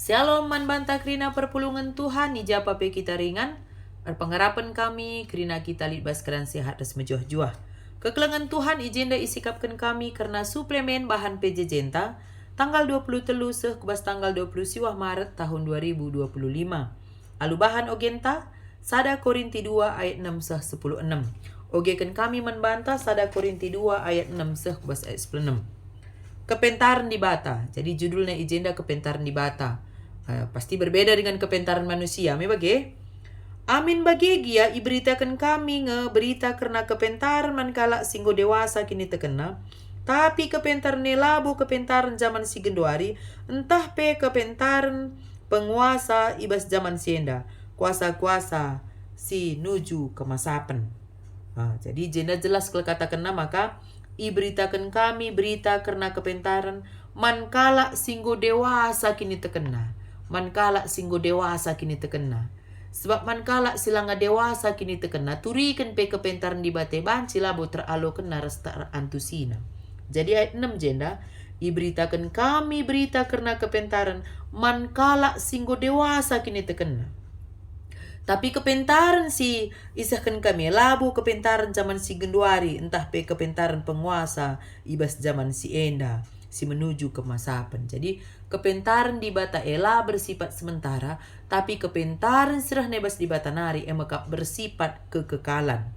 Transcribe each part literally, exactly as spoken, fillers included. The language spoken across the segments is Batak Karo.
Shalom man banta kerina perpulungen Tuhan, i ja pe kita ringan. Erpengarapen kami kerina kita lit bas keadaan sehat ras mejuah-juah. Kekelengen Tuhan i jenda isikapken kami kerna suplemen bahan P J J-nta, tanggal dua puluh telu seh ku bas tanggal dua puluh siwah Maret tahun dua ribu dua puluh lima. Alu bahan ogenta, sada Korinti dua ayat enam seh sepuluh enem. Ogeken kami man banta sada Korinti dua ayat enam seh ku bas ayat sepuluh enem. Kepentaren Dibata. Jadi judulna i jenda Kepentaren Dibata. Eh, pasti berbeda dengan kepentaren manusia, me bage? Amin bage gia iberitaken kami nge berita kerna kepentaren man kalak si enggo dewasa kinitekenna, tapi kepentaren e labo kepentaren jaman si genduari, ntah pe kepentaren penguasa i bas jaman si enda, kuasa-kuasa si nuju kemasapen. Ah, jadi jenda jelas kal katakenna maka iberitaken kami berita kerna kepentaren man kalak si enggo dewasa kinitekenna, man kalak si enggo dewasa kinitekenna. Sebab man kalak si langa dewasa kinitekenna, turiken pe kepentaren Dibata e banci labo teralokenna ras terantusina. Jadi ayat enam jenda, iberitaken kami berita kerna kepentaren man kalak si enggo dewasa kinitekenna. Tapi kepentaren si isehken kami labo kepentaren jaman si genduari, ntah pe kepentaren penguasa i bas jaman si enda, si menuju kemasapen. Jadi, kepentaren Dibata e la bersifat sementara, tapi kepentaren si rehna i bas Dibata nari e me kap bersifat kekekalan.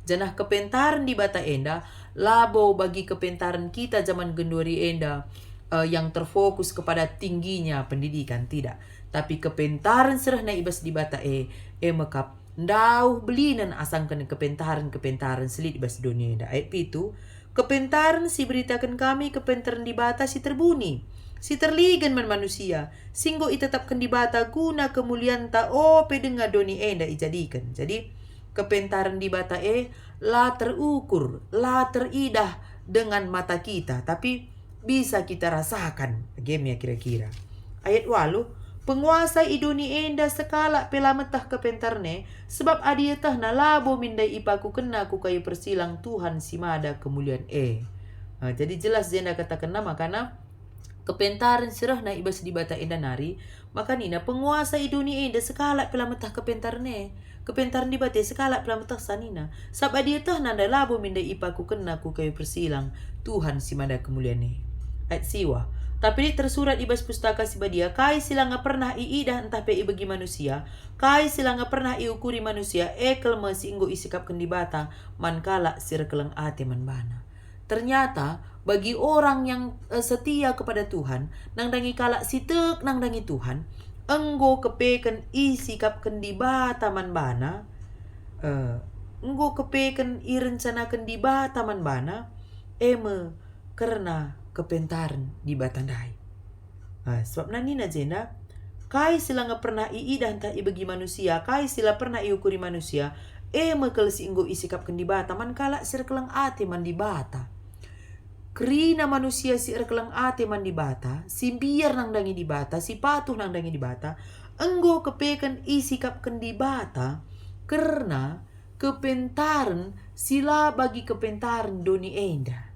Janah kepentaren Dibata enda labo bagi kepentaren kita jaman genduari enda, eh, yang terfokus kepada tingginya pendidikan, tidak. Tapi kepentaren si rehna i bas Dibata e, e me kap ndauh belinen asangken kepentaren-kepentaren si lit i bas doni enda. Ayat pitu, kepentaren si iberitaken kami kepentaren Dibata si terbuni, si terligen man manusia, si enggo itetapken Dibata guna kemulianta ope denga doni enda ijadiken. Jadi, kepentaren Dibata e la terukur, la teridah dengan mata kita, tapi bisa kita rasakan, bage me kira-kira. Ayat waluh, penguasa i doni enda sekalak pe la meteh kepentaren e, sebab adi ietehna labo min ndai ipakukenna ku kayu persilang Tuhan si mada kemulian e. Ah, jadi jelas jenda katakenna makana kepentaren si rehna i bas Dibata enda nari, maka nina penguasa i doni enda sekalak pe la meteh kepentaren e. Kepentaren Dibata e sekalak pe la metehsa nina, sabap adi ietehna ndai labo min ndai ipakukenna ku kayu persilang Tuhan si mada kemulian e. Ayat siwah. Tapi lit tersurat i bas Pustaka Si Badia, kai si langa pernah iidah ntah pe ibegi manusia, kai si langa pernah iukuri manusia, e kal me si enggo isikapken Dibata man kalak si erkeleng ate man baNa. Ternyata, bagi orang yang, eh, setia kepada Tuhan, nandangi kalak si tek nandangi Tuhan, enggo kepeken isikapken Dibata man bana, eh, enggo kepeken irencanaken Dibata man bana, e me kerna kepentaren Dibata ndai. Ah, sebabna nina jenda, kai si langa pernah iidah ntah ibegi manusia, kai si la pernah iukuri manusia, e me kal si enggo isikapken Dibata man kalak si erkeleng ate man Dibata. Kerina manusia si erkeleng ate man Dibata, si mbiar nandangi Dibata, si patuh nandangi Dibata, enggo kepeken isikapken Dibata kerna kepentaren si la bagi kepentaren doni enda.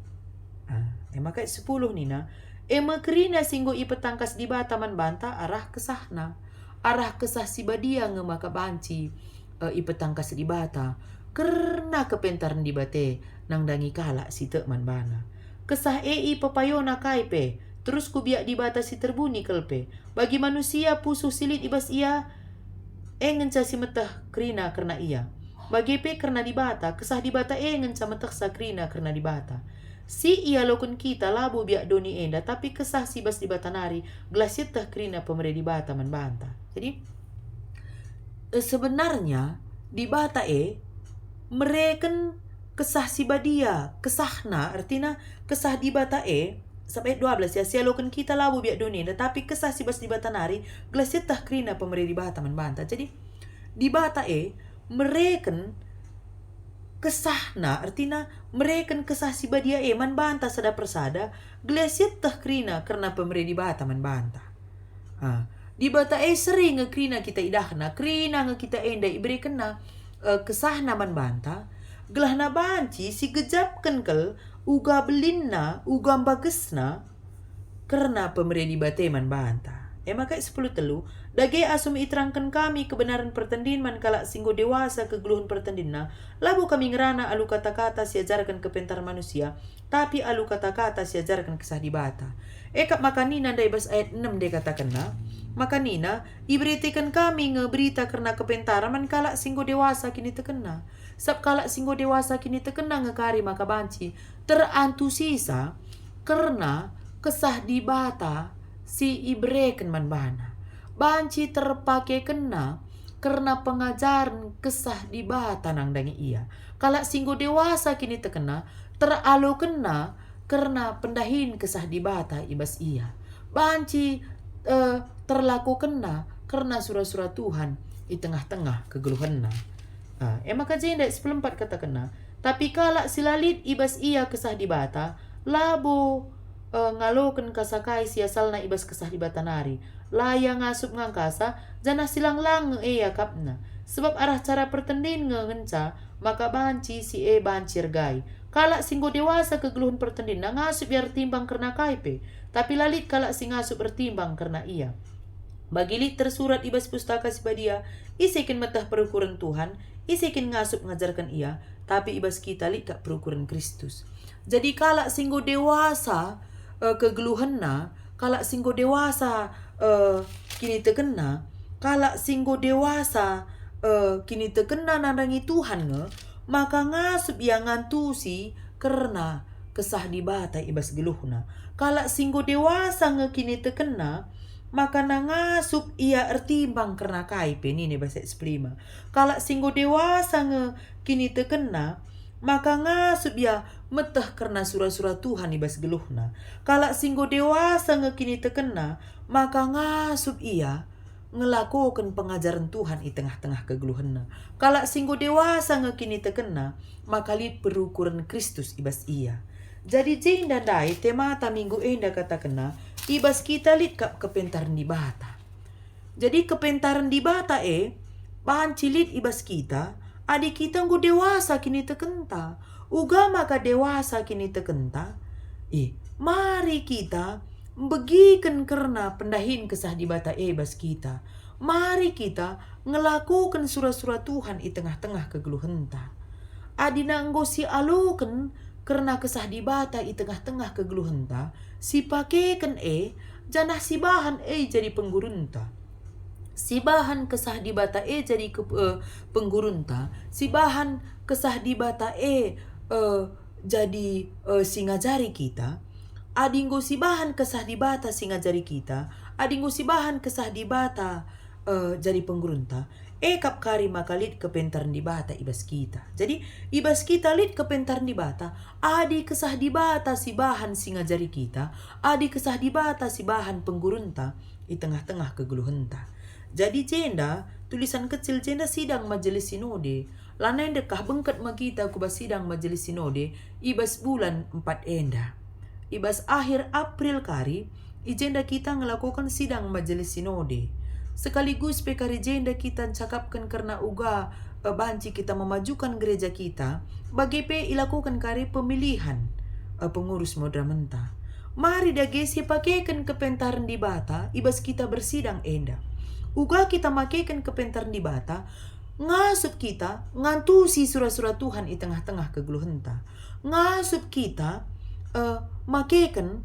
Ah, e maka ayat sepuluh nina, e me kerina si enggo ipetangkas Dibata man banta arah kesahNa. Arah Kesah Si Badia nge maka banci, eh, ipetangkas Dibata kerna kepentaren Dibata e nandangi kalak si tek man baNa. Kesah e ipepayona kai pe, terus ku biak Dibata si terbuni kal pe. Bagi manusia, pusuh si lit i bas ia e ngenca si meteh kerina kerna ia. Bage pe kerna Dibata, Kesah Dibata e ngenca metehsa kerina kerna Dibata. Si ialoken kita labo biak doni enda, tapi Kesah si bas Dibata nari, gelah sieteh kerina pemere Dibata man banta. Jadi, eh, sebenarnya Dibata e mereken Kesah Si Badia, kesahna, ertina Kesah Dibata e, sabap ayat dua belas ya, sialoken kita labo biak doni enda, tapi Kesah si bas Dibata nari, gelah sieteh kerina pemere Dibata man banta. Jadi, Dibata e mereken kesahna, ertina mereken Kesah Si Badia e man banta sada persada, gelah sieteh kerina kerna pemere Dibata man banta. Ah, Dibata e seri nge kerina kita idahna, kerina nge kita enda iberekenna, eh, kesahna man banta, gelahna banci sigejapken kal uga belinna, uga mbagesna, kerna pemere Dibata e man banta. E maka sepuluh telu, dage asum iterangken kami kebenaren pertendin man kalak si enggo dewasa kegeluhen pertendinna, labo kami ngerana alu kata-kata si ajarken kepentar manusia, tapi alu kata-kata si ajarken Kesah Dibata. E kap maka nina ndai bas ayat enem ndai katakenna, maka nina, ibereteken kami nge berita kerna kepentaren man kalak si enggo dewasa kinitekenna. Sabap kalak si enggo dewasa kinitekenna nge kari maka banci terantusisa kerna Kesah Dibata si ibereken man bana. Banci terpakekenna kerna pengajaren Kesah Dibata nandangi ia. Kalak si enggo dewasa kinitekenna teralokenna kerna pendahin Kesah Dibata i bas ia. Banci, eh, terlakokenna kerna sura-sura Tuhan i tengah-tengah kegeluhenna. Ah, e maka jenda sepuluh empat katakenna, tapi kalak si la lit i bas ia Kesah Dibata, labo, eh, ngaloken kasa kai si asalna i bas Kesah Dibata nari. La ia ngasup ngangkasa, janah si lang-lang nge e iakapna. Sebab arah cara pertendin nge ngenca maka banci si e banci ergai. Kalak si enggo dewasa kegeluhen pertendinna ngasup ia ertimbang kerna kai pe, tapi la lit kalak si ngasup ertimbang kerna ia. Bagi lit tersurat i bas Pustaka Si Badia, "Ise kin meteh perukuren Tuhan? Ise kin ngasup ngajarken Ia?" Tapi i bas kita lit kap perukuren Kristus. Jadi kalak si enggo dewasa, eh, kegeluhenna, kalak si enggo dewasa, eh, kinitekenna, kalak si enggo dewasa, eh, kinitekenna nandangi Tuhan nge, maka ngasup ia ngantusi kerna Kesah Dibata i bas geluhna. Kalak si enggo dewasa nge kinitekenna, maka ngasup ia ertimbang kerna kai pe, nina i bas ayat sepuluh lima. Kalak si enggo dewasa nge kinitekenna, maka ngasup ia meteh kerna sura-sura Tuhan i bas geluhna. Kalak si enggo dewasa nge kinitekenna, maka ngasup ia ngelakoken pengajaren Tuhan i tengah-tengah kegeluhenna. Kalak si enggo dewasa nge kinitekenna, maka lit perukuren Kristus i bas ia. Jadi jenda ndai temata minggu enda katakenna, i bas kita lit kap kepentaren Dibata. Jadi kepentaren Dibata e banci lit i bas kita, adi kita enggo dewasa kinitekenta. Uga maka dewasa kinitekenta, eh, mari kita mbegiken kerna pendahin Kesah Dibata e bas kita. Mari kita ngelakoken sura-sura Tuhan i tengah-tengah kegeluhenta. Adina enggo sialoken kerna Kesah Dibata i tengah-tengah kegeluhenta, sipakeken e, janah sibahan e jadi penggurunta. Sibahan Kesah Dibata e jadi ke-, eh, penggurunta, sibahan Kesah Dibata e, eh, jadi, eh, si ngajari kita. Adi enggo sibahan Kesah Dibata si ngajari kita, adi enggo sibahan Kesah Dibata, eh, jadi penggurunta, e kap kari maka lit kepentaren Dibata i bas kita. Jadi, i bas kita lit kepentaren Dibata, adi Kesah Dibata sibahan si ngajari kita, adi Kesah Dibata sibahan penggurunta i tengah-tengah kegeluhenta. Jadi jenda, tulisan kecil jenda sidang Majelis Sinode. Lanai ndekah bengket me kita ku bas sidang Majelis Sinode i bas bulan empat enda. I bas akhir April kari, i jenda kita ngelakoken sidang Majelis Sinode. Sekaligus pe kari jenda kita ncakapken kerna uga, eh, banci kita memajukan gereja kita, bage pe ilakoken kari pemilihan, eh, pengurus modramenta. Mari dage sipakeken kepentaren Dibata i bas kita bersidang enda. Uga kita makeken kepentaren Dibata, ngasup kita ngantusi sura-sura Tuhan i tengah-tengah kegeluhenta. Ngasup kita, eh, makeken,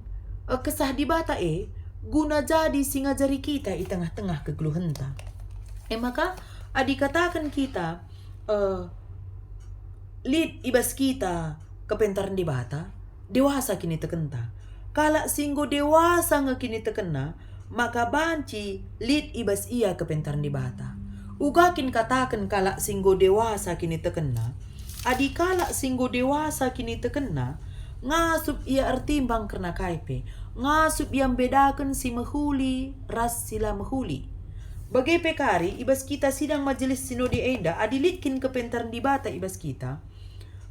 eh, Kesah Dibata e guna jadi si ngajari kita i tengah-tengah kegeluhenta. E maka, adi kataken kita, eh, lit i bas kita kepentaren Dibata, dewasa kinitekenta. Kalak si enggo dewasa nge kinitekenna, maka banci lit i bas ia kepentaren Dibata. Uga kin kataken kalak si enggo dewasa kinitekenna? Adi kalak si enggo dewasa kinitekenna, ngasup ia ertimbang kerna kai pe, ngasup ia mbedaken si mehuli ras si la mehuli. Bage pe kari, i bas kita sidang Majelis Sinode enda, adi lit kin kepentaren Dibata i bas kita,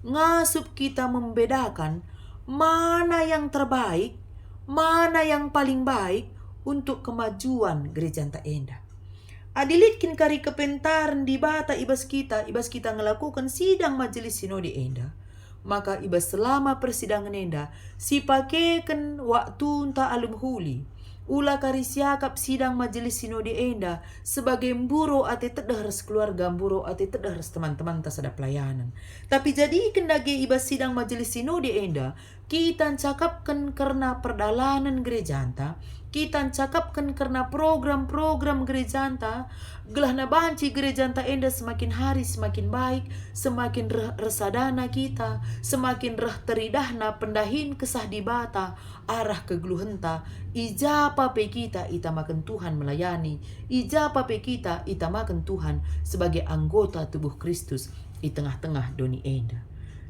ngasup kita membedakan mana yang terbaik, mana yang paling baik untuk kemajuan gerejanta enda. Adi lit kin kari kepentaren Dibata i bas kita, i bas kita ngelakoken sidang Majelis Sinode enda, maka i bas selama persidangen enda, sipakeken waktunta alu mehuli, Ula kari siakap sidang Majelis Sinode enda sebagai mburo ate tedeh ras keluarga, mburo ate tedeh ras teman-temanta sada pelayanan. Tapi jadiken dage i bas sidang Majelis Sinode enda, kita ncakapken kerna perdalanen gerejanta, kita ncakapken kerna program-program gerejanta, gelahna banci gerejanta enda semakin hari semakin baik, semakin reh ersadana kita, semakin reh teridahna pendahin Kesah Dibata, arah kegeluhenta, i ja pa pe kita itamaken Tuhan melayani, i ja pa pe kita itamaken Tuhan sebagai anggota tubuh Kristus i tengah-tengah doni enda.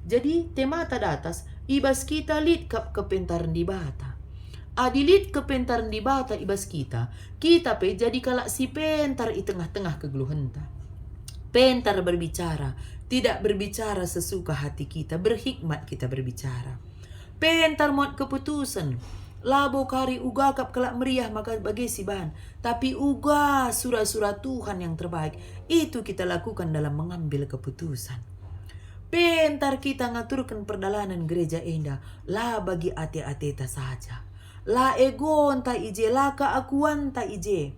Jadi, temata datas, i bas kita lit kap kepentaren Dibata. Adi lit kepentaren Dibata i bas kita, kita pe jadi kalak si pentar i tengah-tengah kegeluhenta. Pentar berbicara, tidak berbicara sesuka hati kita, berhikmat kita berbicara. Pentar muat keputusen, labo kari uga kap kalak meriah maka bage siban, tapi uga sura-sura Tuhan yang terbaik, itu kita lakukan dalam mengambil keputusan. Pentar kita ngaturken perdalanen gereja enda, la bagi ate-ateta saja. La egonta i je, la keakuanta i je.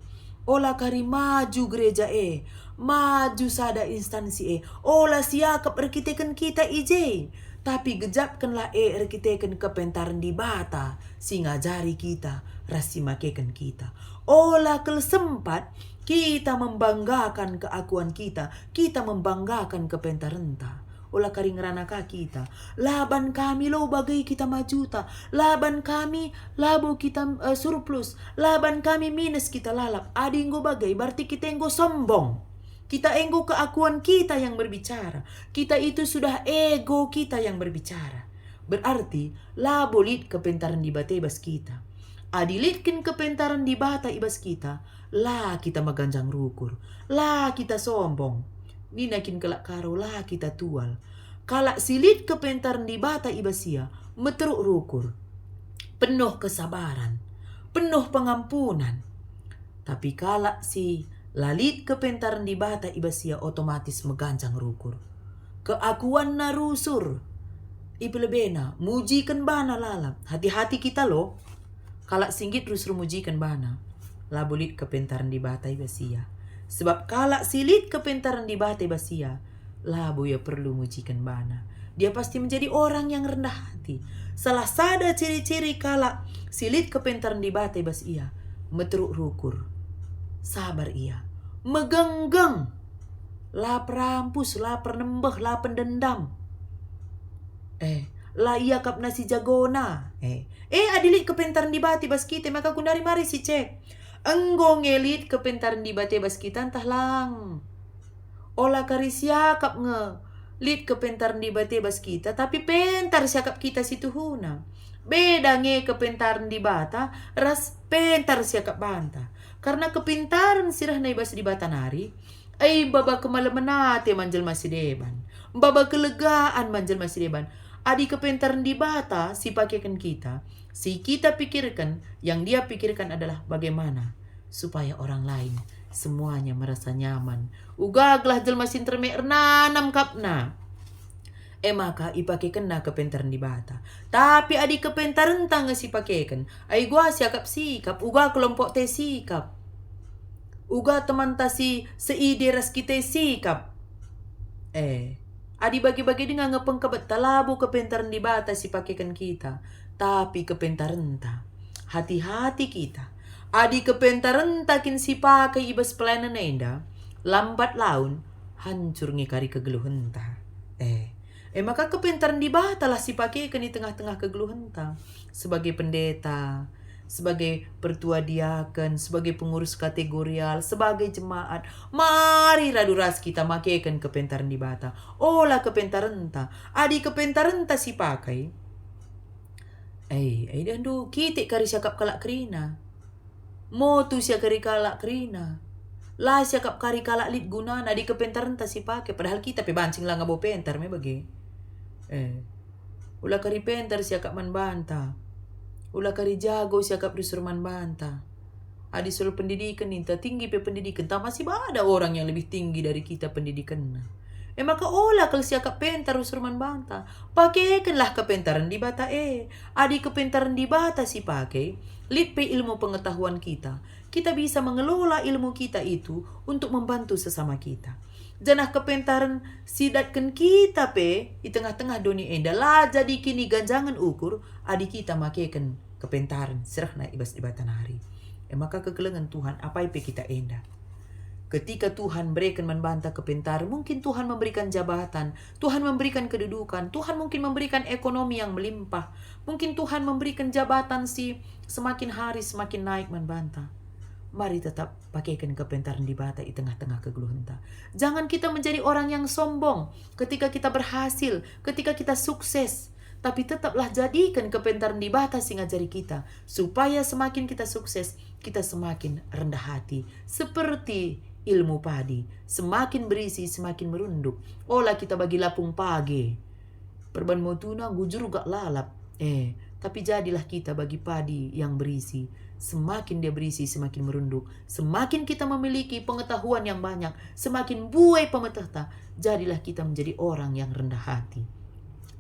Ola kari maju gereja e, maju sada instansi e, ola siakap erkiteken kita i je, tapi gejapkenlah e erkiteken kepentaren Dibata si ngajari kita ras si makeken kita. Ola kal sempat kita membanggakan keakuan kita, kita membanggakan kepentarenta. Ola kari ngerana ka kita. Laban kami lo bage kita majuta. Laban kami labo kita, eh, surplus. Laban kami minus kita lalap. Adi enggo bage, berarti kita enggo sombong. Kita enggo keakuan kita yang berbicara. Kita itu sudah ego kita yang berbicara. Berarti labo lit kepentaren Dibata i bas kita. Adi lit kin kepentaren Dibata i bas kita, la kita meganjang rukur, la kita sombong. Nina kin kalak Karo, la kita tual. Kalak si lit kepentaren Dibata i bas ia, meteruk rukur, penuh kesabaran, penuh pengampunan. Tapi kalak si la lit kepentaren Dibata i bas ia, otomatis meganjang rukur. Keakuanna rusur, ipelebena, mujiken bana lalap. Hati-hati kita lo. Kalak si nggit rusur mujiken bana, labo lit kepentaren Dibata i bas ia. Sebab kalak si lit kepentaren Dibata i bas ia, labo ia perlu mujiken bana. Dia pasti menjadi orang yang rendah hati. Salah sada ciri-ciri kalak si lit kepentaren Dibata i bas ia, meteruk rukur, sabar ia, megenggeng, la perampus, la pernembeh, la pendendam. Eh, la iakapna si jagona. Eh, eh, adi lit kepentaren Dibata i bas kita, maka gundari mari sicek. Enggo nge lit kepentaren Dibata i bas kita ntah lang? Ola kari siakap nge lit kepentaren Dibata i bas kita, tapi pentar siakap kita si tuhuna. Beda nge kepentaren Dibata ras pentar siakap banta. Karena kepentaren si rehna i bas Dibata nari, ai, maba kemalemen ate man jelma si deban, maba kelegaan man jelma si deban. Adi kepentaren Dibata si pakeken kita, si kita pikirken, yang Dia pikirkan adalah bagaimana supaya orang lain semuanya merasa nyaman. Uga gelah jelma si nterem e ernanam kapna. E maka ipakekenna kepentaren Dibata. Tapi adi kepentarenta nge sipakeken, ai uga siakap sikap, uga kelompokta sikap, uga temanta si seide ras kita sikap. Eh, adi bage-bage denga nge pengkebetta, labo kepentaren Dibata sipakeken kita, tapi kepentarenta. Hati-hati kita. Adi kepentarenta kin sipakai i bas pelayanan enda, lambat laun hancur nge kari kegeluhenta. Eh, e maka kepentaren Dibata lah sipakeken i tengah-tengah kegeluhenta. Sebagai pendeta, sebagai pertua diaken, sebagai pengurus kategorial, sebagai jemaat, mari radu ras kita makeken kepentaren Dibata. Ola kepentarenta. Adi kepentarenta sipakai, eh, eh, dandu kitik kari siakap kalak kerina. Motu siakap kari kalak kerina. La siakap kari kalak lit gunana adi kepentarenta sipake, padahal kita pe banci la ngabo pentar me bage. Eh, ula kari pentar siakap man banta. Ula kari jago siakap rusur man banta. Adi soal pendidiken ninta, tinggi pe pendidiken, tah masih ada orang yang lebih tinggi dari kita pendidikenna. E maka ola kal siakap pentar rusur man banta. Pakekenlah kepentaren Dibata e. Adi kepentaren Dibata sipake, lit pe ilmu pengetahuan kita, kita bisa mengelola ilmu kita itu untuk membantu sesama kita. Janah kepentaren si datken kita pe i tengah-tengah doni enda la jadi kiniganjangen ukur adi kita makeken kepentaren si rehna i bas Dibata nari. E maka kekelengen Tuhan, apai pe kita enda. Ketika Tuhan mereken man banta kepentaren, mungkin Tuhan memberikan jabatan, Tuhan memberikan kedudukan, Tuhan mungkin memberikan ekonomi yang melimpah, mungkin Tuhan memberikan jabatan si semakin hari semakin naik man banta. Mari tetap pakeken kepentaren Dibata i tengah-tengah kegeluhenta. Jangan kita menjadi orang yang sombong ketika kita berhasil, ketika kita sukses. Tapi tetaplah jadiken kepentaren Dibata si ngajari kita, supaya semakin kita sukses, kita semakin rendah hati. Seperti ilmu padi, semakin berisi, semakin merunduk. Ola kita bagi lapung page. Perban motuna gujur gak lalap. Eh, tapi jadilah kita bagi padi yang berisi. Semakin dia berisi, semakin merunduk. Semakin kita memiliki pengetahuan yang banyak, semakin buai pemetehta, jadilah kita menjadi orang yang rendah hati.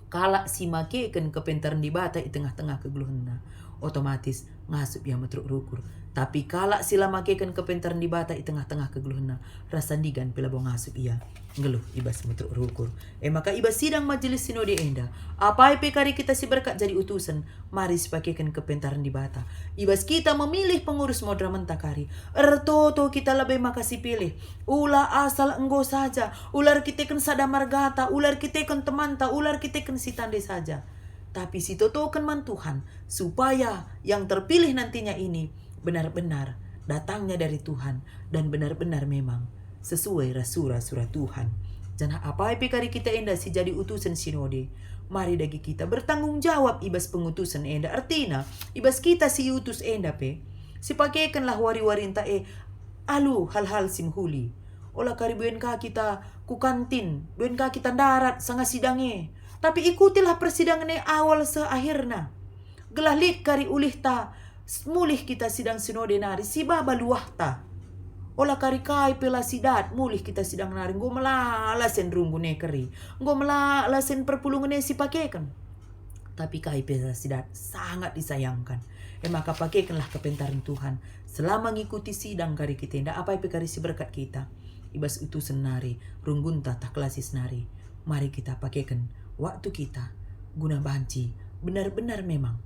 Kalak si makeken kepentaren Dibata i tengah-tengah kegeluhenna, otomatis ngasup ia meteruk rukur. Tapi kalak si la makeken kepentaren Dibata i tengah-tengah kegeluhenna, rasa ndigan pe labo ngasup ia nggeluh i bas meteruk rukur. E maka i bas sidang Majelis Sinode enda, apai pe kari kita si berkat jadi utusen, mari sipakeken kepentaren Dibata. I bas kita memilih pengurus moderamenta kari, ertoto kita lebe maka sipilih. Ula asal enggo saja, ula erkiteken sada margata, ula erkiteken temanta, ula erkiteken si tande saja. Tapi sitotoken man Tuhan, supaya yang terpilih nantinya ini benar-benar datangnya dari Tuhan dan benar-benar memang sesuai ras sura-sura Tuhan. Janah apai pe kari kita enda si jadi utusen sinode, mari dage kita bertanggung jawab i bas pengutusen enda. Ertina, i bas kita si utus enda pe, sipakekenlah wari-warinta e alu hal-hal si mehuli. Ola kari buen ka kita ku kantin, buen ka kita ndarat sanga sidang e. Tapi ikutilah persidangen e awal seh akhirna. Gelah lit kari ulihta s-, mulih kita sidang sinode nari si baba luahta. Ola kari kai pe la sidat mulih kita sidang nari, enggo melala sen runggun e keri, enggo melala sen perpulungen e sipakeken. Tapi kai pe la sidat sangat disayangkan. E maka pakekenlah kepentaren Tuhan selama ngikuti sidang kari kita enda, apai pe kari si berkat kita. I bas utusen nari, runggunta tah klasis nari, mari kita pakeken waktu kita guna banci benar-benar memang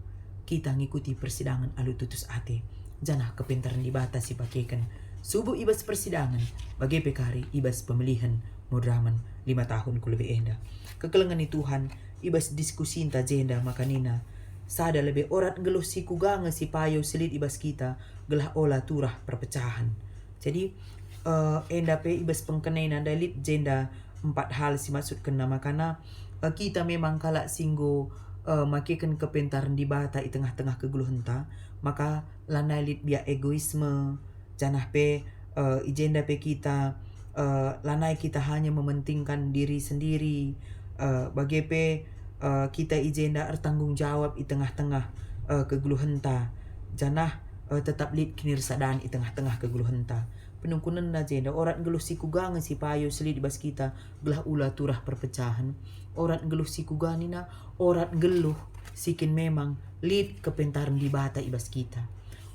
kita ngikuti persidangen alu tutus ate, janah kepentaren Dibata sipakeken subuk i bas persidangen, bage pe kari i bas pemilihen moderamen lima tahun ku lebe enda. Kekelengen ni Tuhan, i bas diskusinta jenda maka nina, sada lebe orat nggeluh si kuga nge si payo si lit i bas kita, gelah ola turah perpecahen. Jadi, eh, enda pe i bas pengkenena ndai lit jenda empat hal si maksudkenna makana, eh, kita memang kalak si enggo, eh, makeken kepentaren Dibata i tengah-tengah kegeluhenta, maka lanai lit biak egoisme, janah pe, eh, i jenda pe kita, eh, lanai kita hanya mementingkan diri sendiri, eh, bage pe, eh, kita i jenda ertanggung jawab i tengah-tengah, eh, kegeluhenta, janah, eh, tetap lit kinirsadan i tengah-tengah kegeluhenta. Penungkunenna jenda, orat nggeluh si kuga nge si payo si lit i bas kita, gelah ula turah perpecahen. Orat nggeluh si kuga nina, orat nggeluh si kin memang lit kepentaren Dibata i bas kita.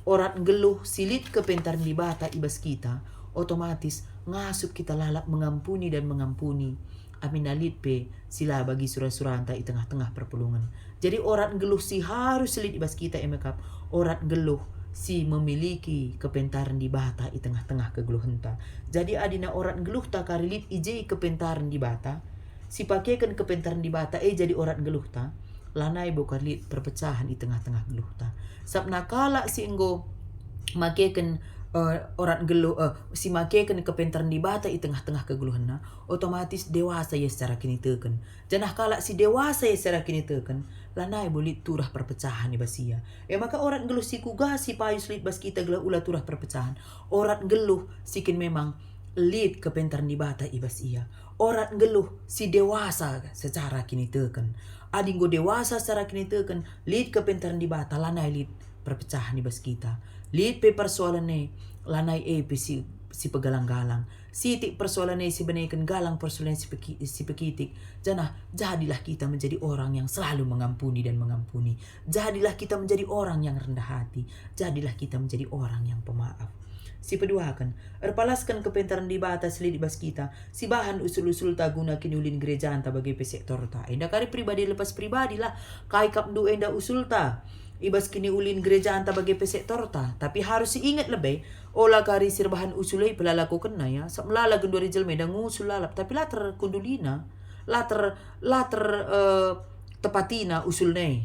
Orat nggeluh si lit kepentaren Dibata i bas kita, otomatis ngasup kita lalap mengampuni dan mengampuni. Aminna lit pe si la bagi sura-suranta i tengah-tengah perpulungen. Jadi orat nggeluh si harus lit i bas kita e mekap orat nggeluh si memiliki kepentaren Dibata i tengah-tengah kegeluhenta. Jadi adina orat nggeluhta kari lit i je kepentaren Dibata, si pakeken kepentaren Dibata e jadi orat nggeluhta, lanai bo kari lit perpecahen i tengah-tengah geluhta. Sabna kalak si enggo makeken, eh, orat nggeluh, eh, si makeken kepentaren Dibata i tengah-tengah kegeluhenna, otomatis dewasa ia secara kiniteken. Janah kalak si dewasa ia secara kiniteken, lanai bo lit turah perpecahen i bas ia. E maka orat nggeluh si kuga si payo si lit bas kita gelah ula turah perpecahen. Orat nggeluh si kin memang lit kepentaren Dibata i bas ia. Orat nggeluh si dewasa secara kiniteken. Adi enggo dewasa secara kiniteken, lit kepentaren Dibata, lanai lit perpecahen i bas kita. Lit pe persoalen e, lanai e pe si si pegalang-galang. Sitik persoalan e si beneken galang persoalan si peki-, si pekitik. Janah jadilah kita menjadi orang yang selalu mengampuni dan mengampuni. Jadilah kita menjadi orang yang rendah hati. Jadilah kita menjadi orang yang pemaaf. Si peduaken, erpalasken kepentaren Dibata si lit i bas kita, si bahan usul-usulta guna kiniulin gerejanta bage pe sektorta. Enda kari pribadi lepas pribadi lah, kai kap ndu enda usulta i bas kiniulin gerejanta bage pe sektorta, tapi harus siinget lebe, ola kari si erbahan usul e pe la lakokenna, ya, sabap melala genduari jelma enda ngusul lalap, tapi la terkundulina, la ter-, la ter-, eh, tepatina usulna e.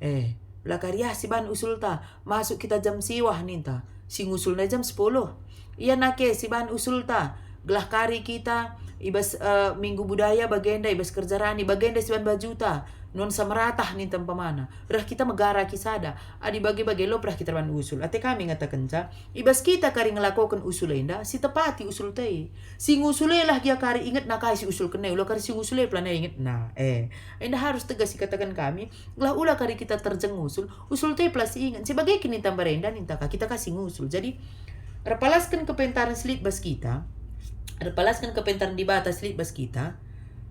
Eh, la kari ah si bahan usulta, masuk kita jam siwah ninta, si ngusulna jam sepuluh. Ia nake si bahan usulta, gelah kari kita i bas, eh, Minggu Budaya bagenda, i bas kerja rani bagenda si bahan bajuta, nuansa meratah ninta umpamana. Reh kita megara kisada, adi bage-bage lop reh kita erbahan usul. Ate kami ngatakenca, i bas kita kari ngelakoken usul enda, si tepati usulta e. Si ngusul e lah gia kari ingetna kai si usulkenna e, ula kari si ngusul e pe lanai ingetna. Eh, enda harus tegas ikataken kami, gelah ula kari kita terjeng ngusul, usulta e pe la si inget. Si bage kin ninta mbarenda, ninta ka kita ka si ngusul. Jadi, erpalasken kepentaren si lit bas kita, erpalasken kepentaren Dibata si lit bas kita,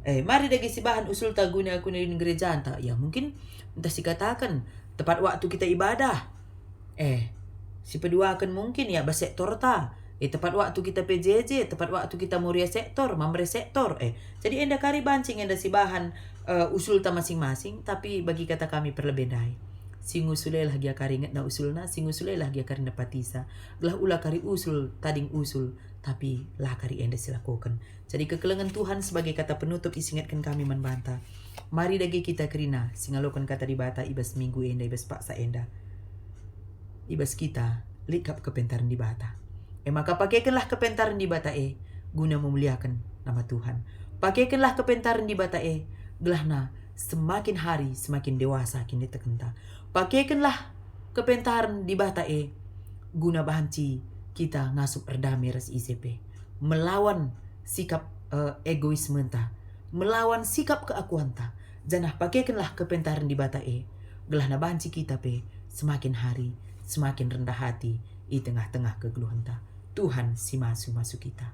eh, mari dage si bahan usulta guna kiniulin gerejanta. Ya, mungkin ntah si kataken, tepat waktu kita ibadah. Eh, si peduaken mungkin ya bas sektorta. Eh, tepat waktu kita P J J, tepat waktu kita Moria sektor, Mamre sektor. Eh, jadi enda kari banci nge enda si bahan, eh, usulta masing-masing, tapi bagi kata kami perlebe ndai. Si ngusul e lah gia kari ingetna usulna, si ngusul e lah gia kari nepatisa. Gelah ula kari usul, tading usul, tapi la kari enda si lakoken. Jadi kekelengen Tuhan sebagai kata penutup isingetken kami man banta. Mari dage kita kerina si ngaloken kata Dibata i bas minggu enda, i bas paksa enda. I bas kita lit kap kepentaren Dibata. E maka pakekenlah kepentaren Dibata e guna memuliaken nama Tuhan. Pakekenlah kepentaren Dibata e gelahna semakin hari semakin dewasa kinitekenta. Pakekenlah kepentaren Dibata e guna banci kita ngasup erdame ras ise pe, melawan sikap, eh, egoismenta, melawan sikap keakuanta, janah pakekenlah kepentaren Dibata e, gelahna banci kita pe semakin hari semakin rendah hati i tengah-tengah kegeluhenta. Tuhan si masu-masu kita.